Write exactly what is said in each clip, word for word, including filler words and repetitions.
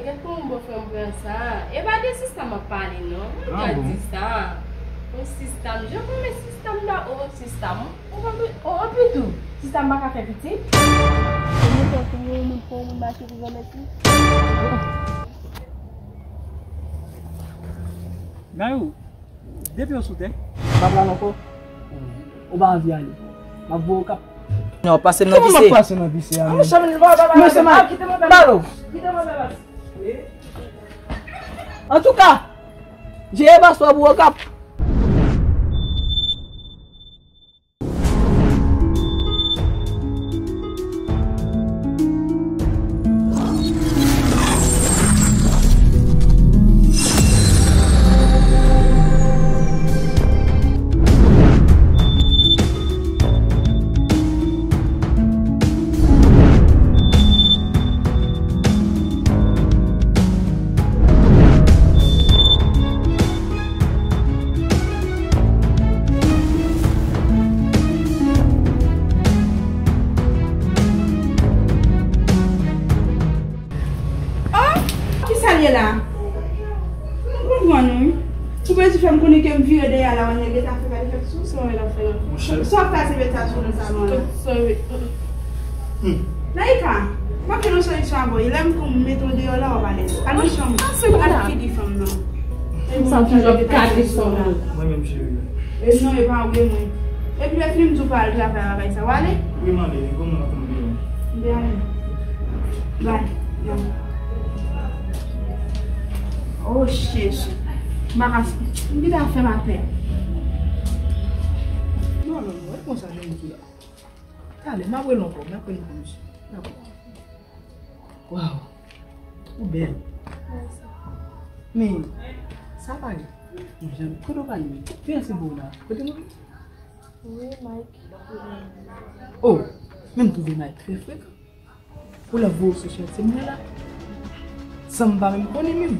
Gad kòman bòfrè m pran sa. E pa de sista m ap pale non. Mwen ka di sa. Yon sista m, jan m renmen sista m la, o sista m. O, o, apitou, sista m pa ka fè pitit? Se mwen fè pou yon moun, pou yon moun mache pou zanmèt li. Gayou, depi w sou tè. M pa pral ankò. Ou pa anvi ale. M ap voye w kap. Non, pase m nan pise. Kòman m ap pase nan pise a? Monchè, men, ba, ba, ba, ba, kite mwen fè bagay. Balo. Kite mwen fè bagay. Antouka, jere paswa pou w kap. Oh! Kisa l ye la? M konprann ou wi. Ou bezwen fè m konnen ke m vire dèyè la, w al nèg leta fè kalifèk sou, se yon lè l ap fè yon. Sa w ap fè a se mete sa sou nou sa mwen. Sorry. Naika, m ap jwenn yon solisyon avè w. Lè m pou m mete w deyò la, w ap ale. Al nan chanm ou. Al figi fanm nan. Sa toujou ap gade sou mwen. Mwen menm cheri. E non, e pa ou, e mwen. Epi lè fini m di w pa al travay lakay sa, w ale? Wi, m ale. Gon moun ap tann m deyò. M te ale. Bay. Bay. Oh, Jezi. M pa ka, m gentan fè m atè. Non, non, non, e konsa, jèn fi a. Talè, m ap rele ankò, m ap rele ankò, mesye. Dakò. Waw, ou bèl. Mèsi. Men, sa pa gen. Mwen janm, kote w pale menm? Ki ansen pou w la? Kote mwen? Wi, Mike. Oh, men m twouve Mike trè frekan. Pou l ap voye w sou chantiye m nan la. San m pa menm konnen menm.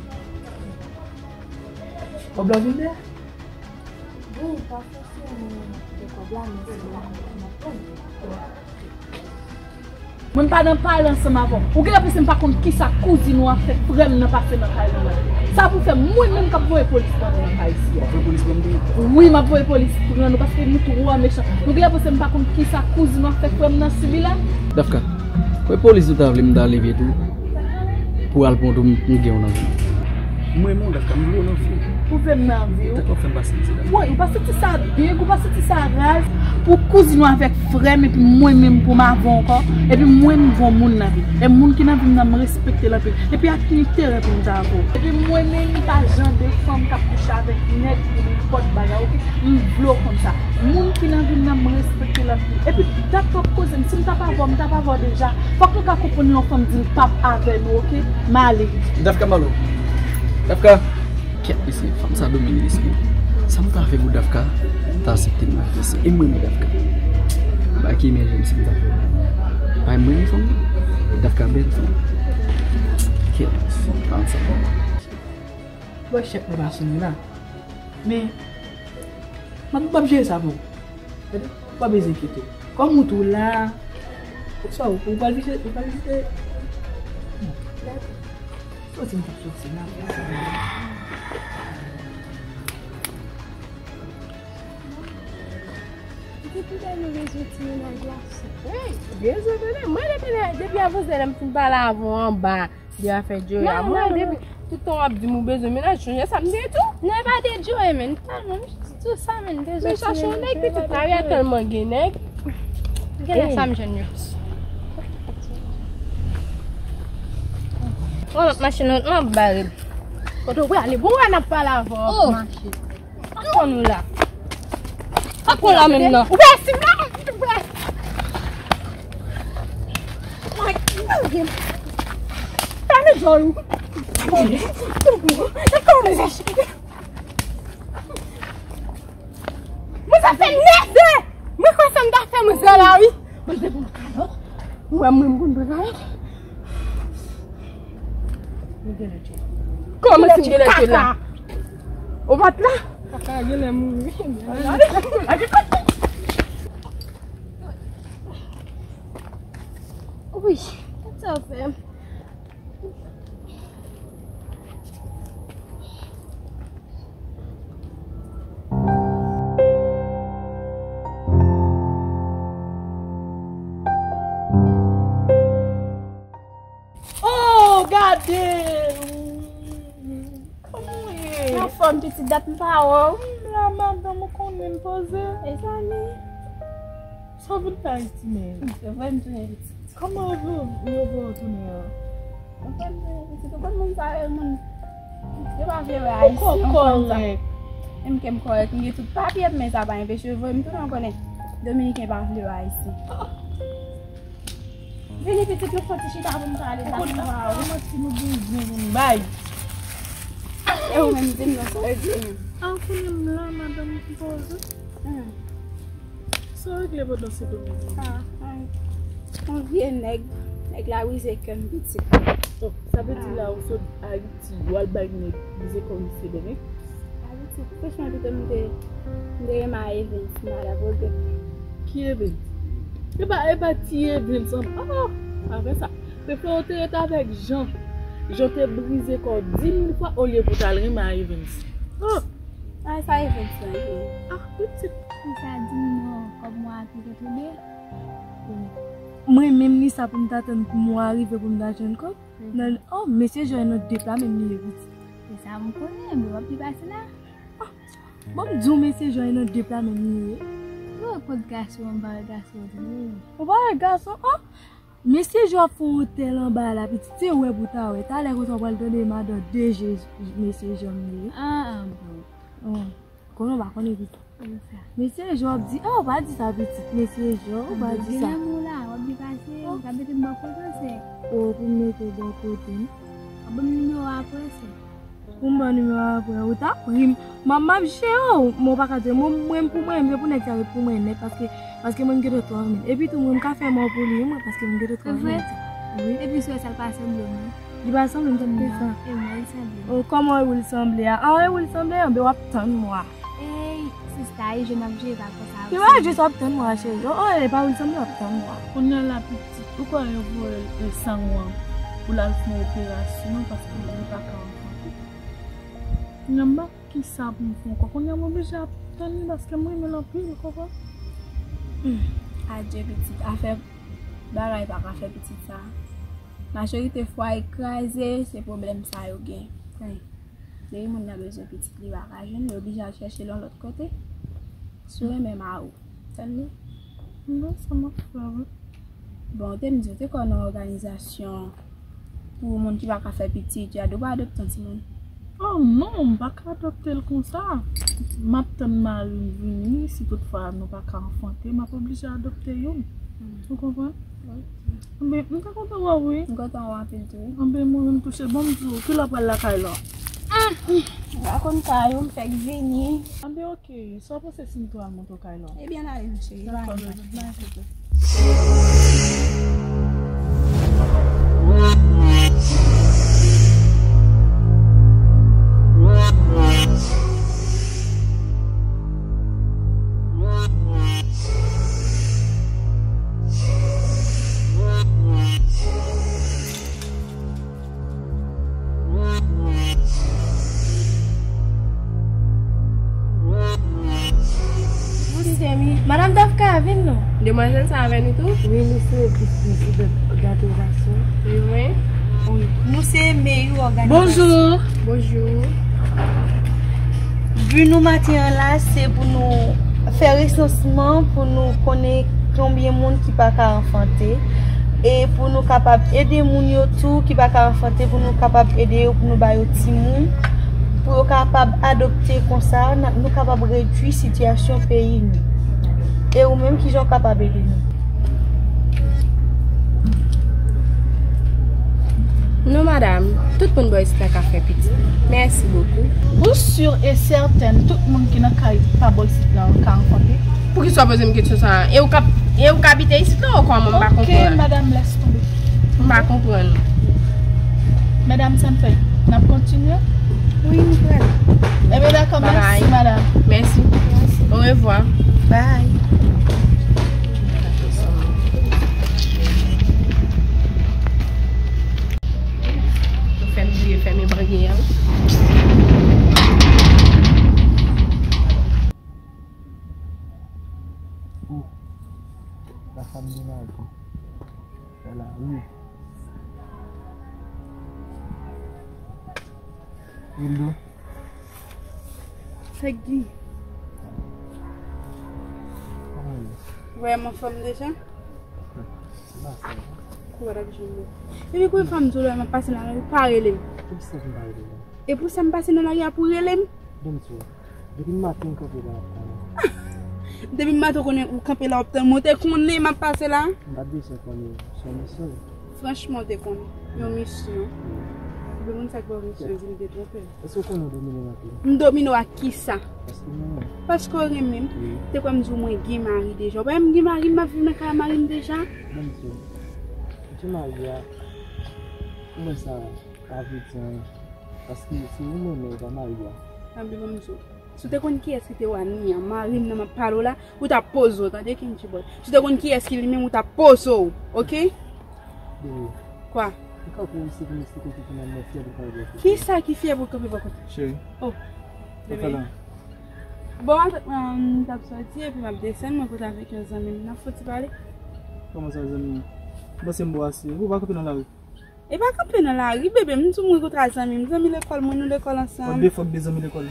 Kòb la vin dèyè? Bon, pa fòseman de kòb la, men se la m ap tann. Mwen m pa nan pale ansanm avè w. Ou genlè panse m pa konn kisa kouzin ou a fè frè m nan pase nan kay nou la. Sa pou fè mwen menm k ap voye polis pran nou nan kay isi a. Voye polis pran m tou? Wi, m ap voye polis pran nou paske nou twò mechan. Ou genlè panse m pa konn kisa kouzin ou a fè frè m nan sibi la. Dafka, wè polis ou ta vle m ta leve tou pou al pran tou m gen w nan vi. Mwen menm Dafka, m vle w nan vi. Ou vle m nan vi w? Tank w ap fè m pase m se la. Woy, ou pa santi sa deg, ou pa santi sa raz pou kouzin ou avèk frè m epi mwen menm pou m avè w ankò, epi mwen m gon moun nan vi. E moun ki nan vi m nan m respekte l anpil. Epi ak ki enterè pou m ta avè w? Epi mwen menm m pa jan de fanm k ap kouche avèk nèg pou nenpòt bagay, oke? M vle w konn sa. Moun ki nan vi m nan m respekte l anpil. Epi dat w ap koze m, si m t ap avè w, m t ap avè w deja. Fòk nou ka konprann lè yon fanm di l p ap avè nou, oke? M ale. Dafka m ale. Dafka. Kèt, mesye, fanm sa domine lespri m. Sa m ta fè pou Dafka ta aksepte m la, mesye? E mwen menm Dafka. Bagay ki emerjansi m ta fè. Bagay mwen menm fanm nan. Dafka bèl fanm. Kèt, mesye, pa ansanm. Bon, chèf mwen pa sonnen la. Men, m ap, m ap jere sa pou ou. Tande? Ou pa bezwen enkyete w. Kòm ou tou la, ou sa, ou, ou pral vizite, ou pral vizite. Bon, dakò. Soti m t ap soti la. Depi lè nou rezon ti mennaj la, wi, rezon tande. Mwen depi lè, depi avan se lè m fin pale avè w anba. De afè Joe a. Mwen depi tout tan w ap di m ou bezwen mennaj, sonje sa m te di w. Non, e pa de Joe, men. Talman, m di tou sa, men, bezwen ti mennaj. Men chache yon nèg, pitit la, wi, a tèlman gen nèg. Genlè sa m jwenn yo. Yon lòt machin, m ap bare. Kote w prale? Bon, wè n ap pale avè w, mache. Pran nou la. Pa pran la menm nan. Ou wè si m la, ou wè. Tande djòl ou. Mwen sa fè nèf de. Mwen kwè sa m ta fè mwen sa la wi. Mwen te bon kalòt. Ou wè mwen m konn pran kalòt. Kòman si m genlè te la? Ou pa t la? Kaka genlè mouri. Wi, sa fè. Gade! Kòman w ye? Anfòm, pitit, dat m pa wè w. M la, madanm, ou konnen m poze. E sa li? Sa w vin fè Ayiti menm? Se vre m tounen pitit. Kòman yo, yo voye w tounen an? Ou konn, pitit, ou konn moun sa yo, moun, yo pa vle wè Ayisyen, ou konn sa. Menm ke m kòrèk, m gen tout papye m, men sa pa enpeche yo voye m tounen, ou konnen Dominiken pa vle wè Ayisyen. Vini pitit, nou fè ti chita pou n pale. Ou konn sa, ou mwen ti nou bezwen pou n bay. E ou menm, di m non, sa w di menm. An konnen m la, madanm, m poze. Hmm. Sa w regle pandan se domèn? Ah, yon, yon vye nèg. Nèg la brize kè m pitit. Oh, sa vle di la ou sot Ayiti, ou al bay nèg brize kò w isit, bebe? Ayiti, franchman, pito m te, m te renmen Evens, m pa regrèt. Ki Evens? E pa, e pa ti Evens, an, ah, avè sa. Prefere w te ret avèk Jean. Jean te brize kò w di mil fwa olye pou w t al renmen Evens. Oh! Ah, sa Evens lan ye? Ah, pitit. Ou sa di m non, kòb mwa a pito tonbe? Mwen menm ni sa pou m ta tann pou mwa a rive pou m ta jwenn kòb. Mhm. Nan, oh, mesye Jean nan de pla menm li ye pitit. Se sa m konnen, men w ap byen pase la. Ah, bon, m di w mesye Jean nan de pla menm li ye. Ou wè kòd gason, m pa wè gason tou. Ou pa wè gason, oh! Mesye Jean ap fè yon otèl anba la, pitit, se wè pou ta wè. Talè konsa w pral tande madan de je mesye Jean li ye. Ah, ah, bon. Oh. Konnen w pa konnen pitit. Mesye Jean ap di, oh, pa di sa pitit, mesye Jean, ou pa di sa. Gen lanmou la, w ap byen pase, ou ka mete m bò kote w, sè. Oh, pou m mete w bò kote m. Ap ban m nimewo a apre, sè. Pou m ban nimewo a apre, ou t ap ri m. M ap, m ap jere w, men w pa ka jere. Mwen, mwen, pou mwen, se pou nèg sa ret pou mwen nèt, paske, paske mwen, m gentan twò renmen l. Epi tou, mwen, m ka fè mò pou li, wi, mwen, paske mwen gentan twò renmen l. Wi. Epi, sou sa l pa sanble mwen. Li pa sanble m, sa k te sa? E mwen, l sanble. Oh, kòman e ou l sanble a? Ah, e ou l sanble a? Anben, w ap tann mwa. Ey, sista, e je m ap jere pa konsa. Li pa jis w ap tann mwa, cheri. Oh, oh, e pa ou l sanble, w ap tann mwa. Kounye a la, pitit, ou kwè yo voye l e san w an pou l al fè yon operasyon, paske li pa ka anfante. Kounye a m pa konn kisa pou m fè ankò. Kounye a m oblije ap tann li paske m renmen l anpil, ou konprann? Hmm. Adye pitit, afè bagay pa ka fè pitit sa. Majorite fwaye kraze, se pwoblèm sa yo gen. Wi. Depi moun nan bezwen pitit, li pa ka jwenn, li oblije al chèche l yon lòt kote. Si w renmen mari w, tann li. Bon, sa m ap fè, wi. Bon, ou te m di ou te kwè nan òganizasyon pou moun ki pa ka fè pitit, y a dwa adopte yon timoun. Oh non, m pa ka adopte l konsa. M ap tann mari m vini, si toutfwa nou pa ka anfante, m ap oblije adopte youn. Hmm. Ou konprann? Wi. Anben, m ta kontan wè w, wi. M kontan wè w anpil tou, wi. Anben, mwen menm tou, cheri, bon, m di w, kilè w pral lakay la? M pa konn sa yo, m fèk vini. Anben, oke, sa w panse si m tou al monte w kay la? Ebyen, n ale, non, cheri. Dakò, bebe, bye. Madanm Dafka, vin non. Demwazèl sa avè nou tou? Wi, nou se vis prezidant òganizasyon. Wi, wi. Wi. Nou se meyou òganizasyon. Bonjou. Bonjou. Bi nou maten an la, se pou nou fè resansman, pou nou konnen konbyen moun ki pa ka anfante, e pou nou kapab ede moun yo tou ki pa ka anfante, pou nou kapab ede yo, pou nou ba yo timoun, pou yo kapab adopte, konsa n a, nou kapab redui sitiyasyon peyi nou. E ou menm, kijan w kapab ede nou? Non, madanm, tout moun bò isit la ka fè pitit. Mèsi bokou. Pou si e sètèn, tout moun ki nan kay pa bò isit la ka anfante. Poukisa w poze m kesyon sa a? E ou k ap, e ou k abite isit la ou kòman? M pa konprann. Ok, madanm, lès tonbe. M pa konprann. Medam, sa n fè? N ap kontinye? Wi, nou prale. Ebyen, dakò, mèsi, madanm. Mèsi. Orevwa. Bye. Ou fè m bliye fèmen panye an. Oh, la femme de ma vie. Voilà, oui. Wildo. Sa k gen? Wè m anfòm deja? Kou wè l ap jwenn mwen. Epi kou fanm di w lè m ap pase nan lari, pa rele m. Epi sa m pase nan lari a pou rele m? Depi maten m kanpe la ap tann. Depi maten w konnen ou kanpe la w ap tann mwen, ou te konnen m ap pase la? M pa t bezwen konnen, se yon misyon. Franchman, ou te konnen. Yon misyon. Oubyen moun sa k ba w misyon, di m te twonpe w. Èske w konnen w domine m anpil? M domine w ak kisa? Paske w renmen m. Paske w renmen m? Wi. Te kwè m di w mwen gen mari deja. Ou pa wè m gen mari, m ap viv nan kay mari m deja? Bon, misye. Misye mari a. Ou wè sa? Pa vle di anyen. Paske se ou mwen men pa mari a. Tanpri ban m di w. Si w te konn kiyès ki te Wani an, mari m nan m ap pale w la, ou t ap poze w, tande Kenji Boy. Si w te konn kiyès ki li menm, ou t ap poze w, oke? Bebe. Kwa? Ou ka pou isi pou misye kote ki nan mwen fyè pou kanpe pou. Kisa ki fyè pou kanpe pou kote? Cheri. Oh. Bebe. Bon, avèk mwen, m t ap soti epi m ap desann, mwen kote avèk yon zanmi m, n ap fouti pale. Kòman sa zanmi? Mwen se m bò ase. Ou pa kanpe nan lari? E pa kanpe nan lari, bebe, m di w mwen kontre zanmi m, zanmi lekòl mwen, nou lekòl ansanm. Bon, de fòk de zanmi lekòl.